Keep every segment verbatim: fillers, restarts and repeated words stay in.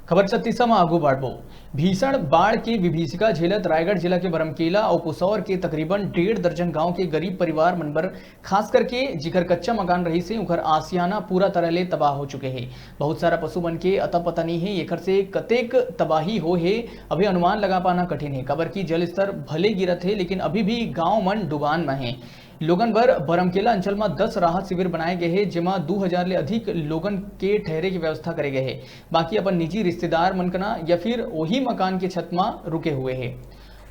खबर छत्तीसा म आगू बढ़बो। भीषण बाढ़ के विभीषिका झेलत रायगढ़ जिला के बरमकेला अउ पुसौर के तकरीबन डेढ़ दर्जन गांव के गरीब परिवार मन बर, खास करके जिखर कच्चा मकान रहिस हे, उखर आसियाना पूरा तरह ले तबाह हो चुके हे। बहुत सारा पशु मन के अता पता नहीं हे, एखर से कतेक तबाही हो हे, अभी अनुमान लगा पाना कठिन हे, काबर कि जल स्तर भले गिरत हे, लेकिन अभी भी गांव मन डुबान म हे। लोगन बर बरमकेला अंचल म दस राहत शिविर बनाए गए हे, जेमा दू हजार ले अधिक लोगन के ठहरे के व्यवस्था करे गए हे। बाकी अपन निजी रिश्तेदार मन कना या फिर ओही मकान के छत म रुके हुए हे।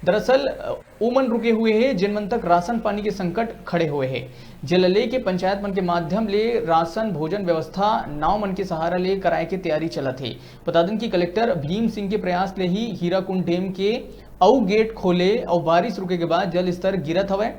दरअसल, अ, ओमन रुके हुए हे, जिन मन तक राशन पानी के संकट खड़े हुए हे, जेला लेके पंचायत मन के माध्यम ले राशन भोजन व्यवस्था नाव मन के सहारा ले कराए के तैयारी चलत हे। बता देन कि कलेक्टर भीम सिंह के प्रयास ले ही हीराकुंड डैम के अउ गेट खोले अउ बारिश रुके के बाद जल स्तर गिरत हवय।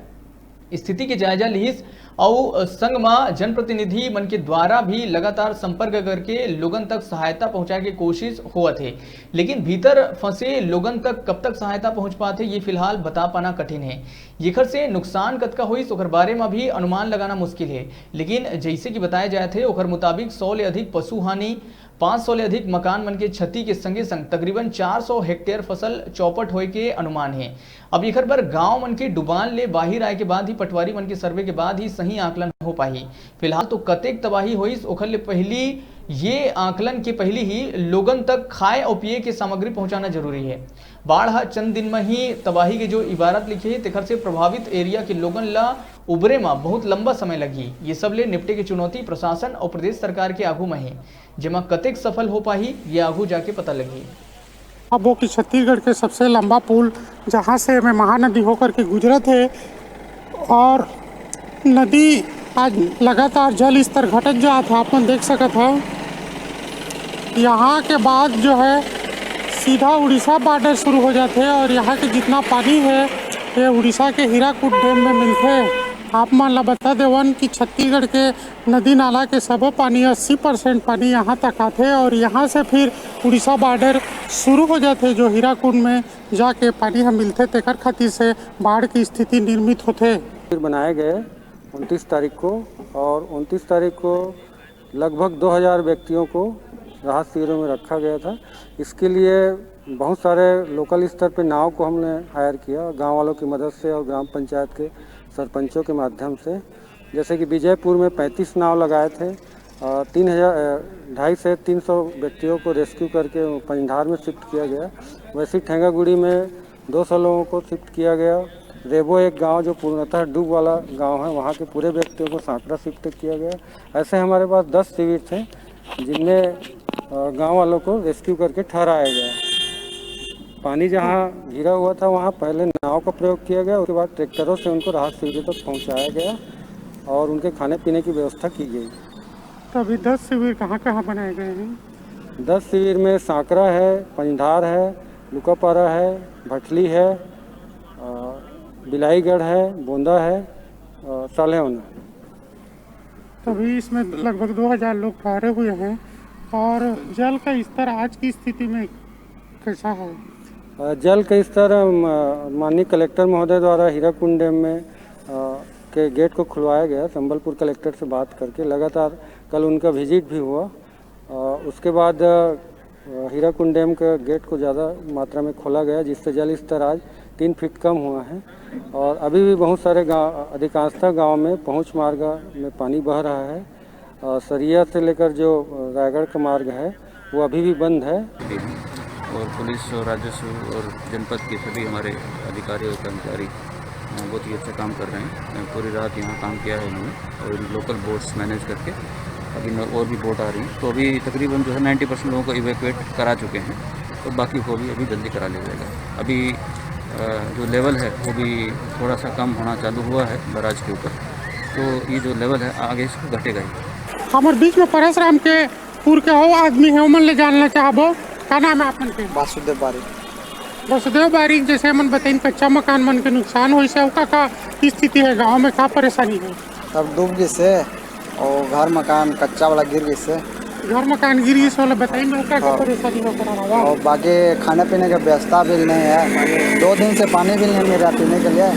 स्थिति के जायजा लिहिस अउ संग म जनप्रतिनिधि मन के द्वारा भी लगातार संपर्क करके लोगन तक सहायता पहुंचाए के कोशिश होवत हे, लेकिन भीतर फंसे लोगन तक कब तक सहायता पहुंच पाथे, ये फिलहाल बता पाना कठिन हे। येखर से नुकसान कतका होइस, ओकर बारे म भी अनुमान लगाना मुश्किल हे, लेकिन जइसे कि बताया जात हे, ओकर मुताबिक सौ ले अधिक पशु हानि, पाँच सौ ले अधिक मकान मन के क्षति के संगे संग तकरीबन चार सौ हेक्टेयर फसल चौपट होए के अनुमान हे। अब एखर बर गांव मन के डुबान ले बाहिर आए के बाद ही, पटवारी मन के सर्वे के बाद ही सही आकलन हो पाही। फिलहाल तो कतेक तबाही होइस, ओखर ले पहिली, ये आकलन के पहिली ही लोगन तक खाए अउ पिए के सामग्री पहुंचाना जरूरी हे। बाढ़ ह चंद दिन म ही तबाही के जो इबारत लिखे हे, तेखर से प्रभावित एरिया के लोगन ल उबरे म बहुत लंबा समय लगही। ये सब ले निपटे के चुनौती प्रशासन अउ प्रदेश सरकार के आगू म हे, जेमा कतेक सफल हो पाही, ये आगू जाके पता लगही। अब वो कि छत्तीसगढ़ के सबसे लंबा पुल, जहाँ से में महानदी होकर के गुजरत हे और नदी आज लगातार जल स्तर घटत जात हे, आप मन देख सकत हव। यहाँ के बाद जो है सीधा उड़ीसा बॉर्डर शुरू हो जाथे और यहाँ के जितना पानी है ये उड़ीसा के हीराकुद डैम में मिलथे। आप मन ला बता देवन कि छत्तीसगढ़ के नदी नाला के सबो पानी, अस्सी परसेंट पानी यहाँ तक आथे और यहाँ से फिर उड़ीसा बॉर्डर शुरू हो जाथे, जो हीराकुंड में जाके पानी ह मिलथे, तेकर खातिर से बाढ़ की स्थिति निर्मित होथे। शिविर बनाए गए उनतीस तारीख को, और उनतीस तारीख को लगभग दो हज़ार व्यक्तियों को राहत शिविरों में रखा गया था। इसके लिए बहुत सारे लोकल स्तर पे नाव को हमने हायर किया, गांव वालों की मदद से और ग्राम पंचायत के सरपंचों के माध्यम से। जैसे कि विजयपुर में पैंतीस नाव लगाए थे, अ, तीन हज़ार, अ, ढाई से तीन सौ व्यक्तियों को रेस्क्यू करके पंजधार में शिफ्ट किया गया। वैसे ही ठेंगागुड़ी में दो सौ लोगों को शिफ्ट किया गया। रेबो एक गांव जो पूर्णतः डूब वाला गांव है, वहां के पूरे व्यक्तियों को सांकरा शिफ्ट किया गया। ऐसे हमारे पास दस शिविर थे, जिनमें, अ, गांव वालों को रेस्क्यू करके ठहराया गया। पानी जहां घिरा हुआ था, वहां पहले नाव का प्रयोग किया गया, उसके बाद ट्रैक्टरों से उनको राहत शिविरों तक पहुंचाया गया और उनके खाने पीने की व्यवस्था की गई। तो अभी दस शिविर कहाँ-कहाँ बनाए गए हैं? दस शिविर में सांकरा है, पंजधार है, लुकापारा है, भटली है, अ, बिलाईगढ़ है, बोंदा है, अ, सालेहन है। तभी इसमें लगभग दो हज़ार लोग ठहरे हुए हैं। और जल का स्तर आज की स्थिति में कैसा है? अ, जल का स्तर, अ, म-, माननीय कलेक्टर महोदय द्वारा हीराकुंड डैम में, अ, के गेट को खुलवाया गया। संबलपुर कलेक्टर से बात करके लगातार कल उनका विजिट भी हुआ। अ, उसके बाद, अ, हीराकुंड डैम के गेट को ज़्यादा मात्रा में खोला गया, जिससे जल स्तर आज तीन फीट कम हुआ है। और अभी भी बहुत सारे गाँव, अधिकांशतः गाँव में पहुँच मार्ग में पानी बह रहा है। अ, सरिया से लेकर जो, अ, रायगढ़ का मार्ग है, वो अभी भी बंद है। और पुलिस और राजस्व और जनपद के सभी हमारे अधिकारी और कर्मचारी, अ, बहुत ही अच्छा काम कर रहे हैं। अ, पूरी रात यहाँ काम किया है उन्होंने और लोकल बोट्स मैनेज करके अभी न-, और भी बोट आ रही हैं। तो अभी तकरीबन जो है नाइंटी परसेंट लोगों को इवैक्यूएट करा चुके हैं, तो बाकी को भी अभी जल्दी करा लिया जाएगा। अभी, अ, जो लेवल है वो भी थोड़ा सा कम होना चालू हुआ है बैराज के ऊपर, तो ये जो लेवल है आगे इसको घटेगा ही। हमर बीच में परेश राम के पुर के हो आदमी है, ओमन ले जानना चाहबो, का नाम है आपन के? वासुदेव बारिक। वासुदेव बारिक, जैसे हमन बताइन, कच्चा मकान मन के नुकसान होइस हे, ओका का स्थिति है गांव में, का परेशानी है? सब डूब गिस हे, और घर मकान कच्चा वाला गिर गिस हे। घर मकान गिर गिस वाला बताइन, ओका का हाँ। परेशानी हो करा रहा? और बाकी खाने पीने के व्यवस्था भी नहीं है, दो दिन से पानी भी नहीं मिल रहा पीने के लिए,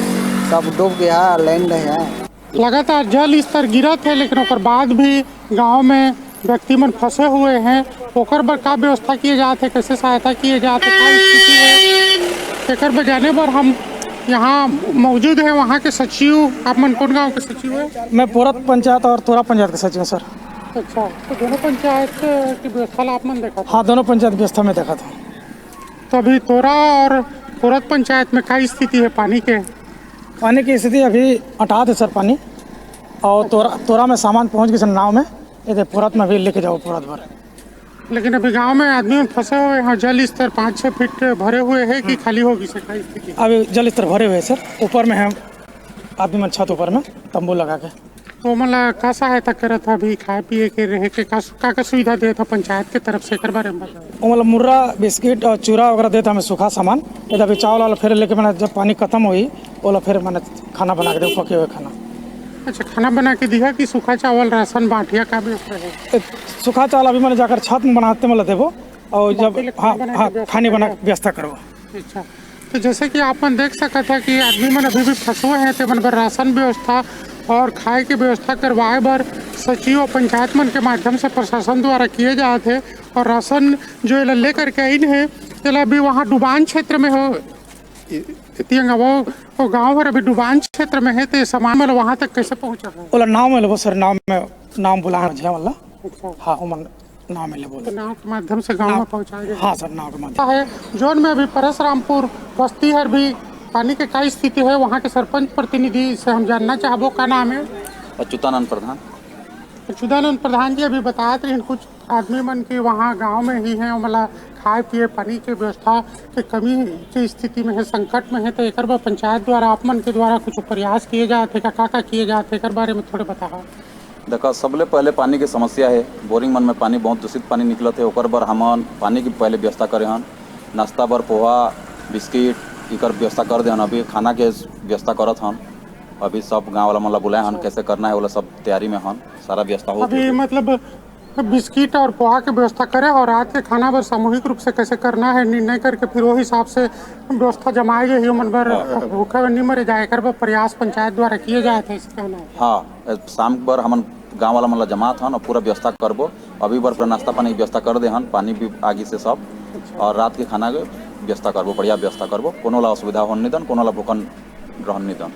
सब डूब गया है, लाइन नहीं है। लगातार जल स्तर गिरत हे, लेकिन ओकर बाद भी गांव में व्यक्ति मन फंसे हुए हैं, ओकर बर का व्यवस्था किए जात हे, कैसे सहायता किए जात हे, का स्थिति हे, एकर बर जाने बर हम यहाँ मौजूद हैं। वहाँ के सचिव, आप मन कौन गाँव के सचिव है? मैं पोरत पंचायत और तोरा पंचायत के सचिव हूँ, सर। अच्छा, तो दोनों पंचायत की व्यवस्था ला आप मन देखा था? हाँ, दोनों पंचायत व्यवस्था में देखा था। तो अभी तोरा और पोरत पंचायत में का स्थिति है पानी के? पानी की स्थिति अभी अटात है, सर, पानी। और तोरा, तोरा में सामान पहुँच गए, सर, नाव में। ये दे, पोरत में भी लेके जाओ, पोरत भर। लेकिन अभी गांव में आदमी मन फंसे हुए हैं, जल स्तर पाँच छः फीट भरे हुए है कि खाली होगी सर, का स्थिति? अभी जल स्तर भरे हुए हैं, सर, ऊपर में है, आदमी मन छत ऊपर में तंबू लगा के। तो ओमन ला का सहायता करत है अभी, खाए पिए के, रहे के, का, का, का सुविधा देत है पंचायत के तरफ से, एकर बारे में बताओ। ओमन ला मुर्रा, बिस्किट और चूरा वगैरह देत हमें, सूखा सामान। ये अभी चावल वाला फिर लेके, मैंने जब पानी खत्म हुई, ओला फिर मैंने खाना बना के दे, पके हुए खाना। अच्छा, खाना बना के दिया कि सूखा चावल, राशन, बांटिया का व्यवस्था है? ए, सूखा चावल अभी मैंने जाकर छत में बनाते, मतलब, देबो, और जब, बाकी ले खाना हाँ, बना के हाँ, व्यवस्था खाने बना करबो। व्यवस्था करबो। अच्छा, तो जैसे कि आप मन देख सकत है कि आदमी मन अभी भी फंसे हुए हैं, ते मन बर राशन व्यवस्था और खाए के व्यवस्था करवाए बर सचिव और पंचायत मन के माध्यम से प्रशासन द्वारा किए जात है। और राशन जो एला लेकर के आइन है, तेला अभी वहाँ डुबान क्षेत्र में हो, ए-, एती अंग वो, वो गाँव हर अभी डुबान क्षेत्र में है, ते सामान मन वहाँ तक कैसे पहुँचा है? ओला नाव में लेबो सर, नाव में, नाव बुलाए मुझे वाला। अच्छा। हाँ, ओमन नाव में लेबो। तो नाव के माध्यम से गाँव नाव, में पहुँचाए गए। हाँ सर, नाव के माध्यम। है, जोन में अभी परसरामपुर बस्ती हर भी पानी के का स्थिति है, वहाँ के सरपंच प्रतिनिधि से हम जानना चाहबो, का नाम है? अच्युतानंद प्रधान। अच्युतानंद प्रधान जी अभी बतात रहिन कुछ आदमी मन के वहाँ गांव में ही है, मतलब खाए पिए पानी के व्यवस्था के कमी के स्थिति में है, संकट में है, तो एकर बर पंचायत द्वारा, आप मन के द्वारा कुछ प्रयास किए जात है का, का, का किए जात है, एकर बारे में थोड़े बताओ। देखा, सबले पहले पानी के समस्या है, बोरिंग मन में पानी बहुत दूषित पानी निकलत है, ओकर बर हमन पानी की पहले व्यवस्था करे हन। नाश्ता बर पोहा, बिस्किट, इकर व्यवस्था कर दे हन। अभी खाना के व्यवस्था करत हन, अभी सब गाँव वाला मन ला बुलाए हन, कैसे करना है, ओला सब तैयारी में हन, सारा व्यवस्था हो अभी गया। मतलब बिस्किट और पोहा के व्यवस्था करे और रात के खाना बर सामूहिक रूप से कैसे करना है निर्णय करके फिर वो हिसाब से व्यवस्था जमाए जाही, ओमन बर हाँ। भूखे बर नहीं मरे जाए, एकर बर प्रयास पंचायत द्वारा किए जाए थे, ऐसे कहना है। हाँ, ए, शाम बर हमन गाँव वाला मन ला जमात हन और पूरा व्यवस्था करबो। अभी बर पूरा नाश्ता पानी के व्यवस्था कर दे हन, पानी भी आगी से सब, और रात के खाना के व्यवस्था करबो, बढ़िया व्यवस्था करबो, कोनो ला असुविधा होन नहीं दन, कोनो ला भूखन रहन नहीं दन।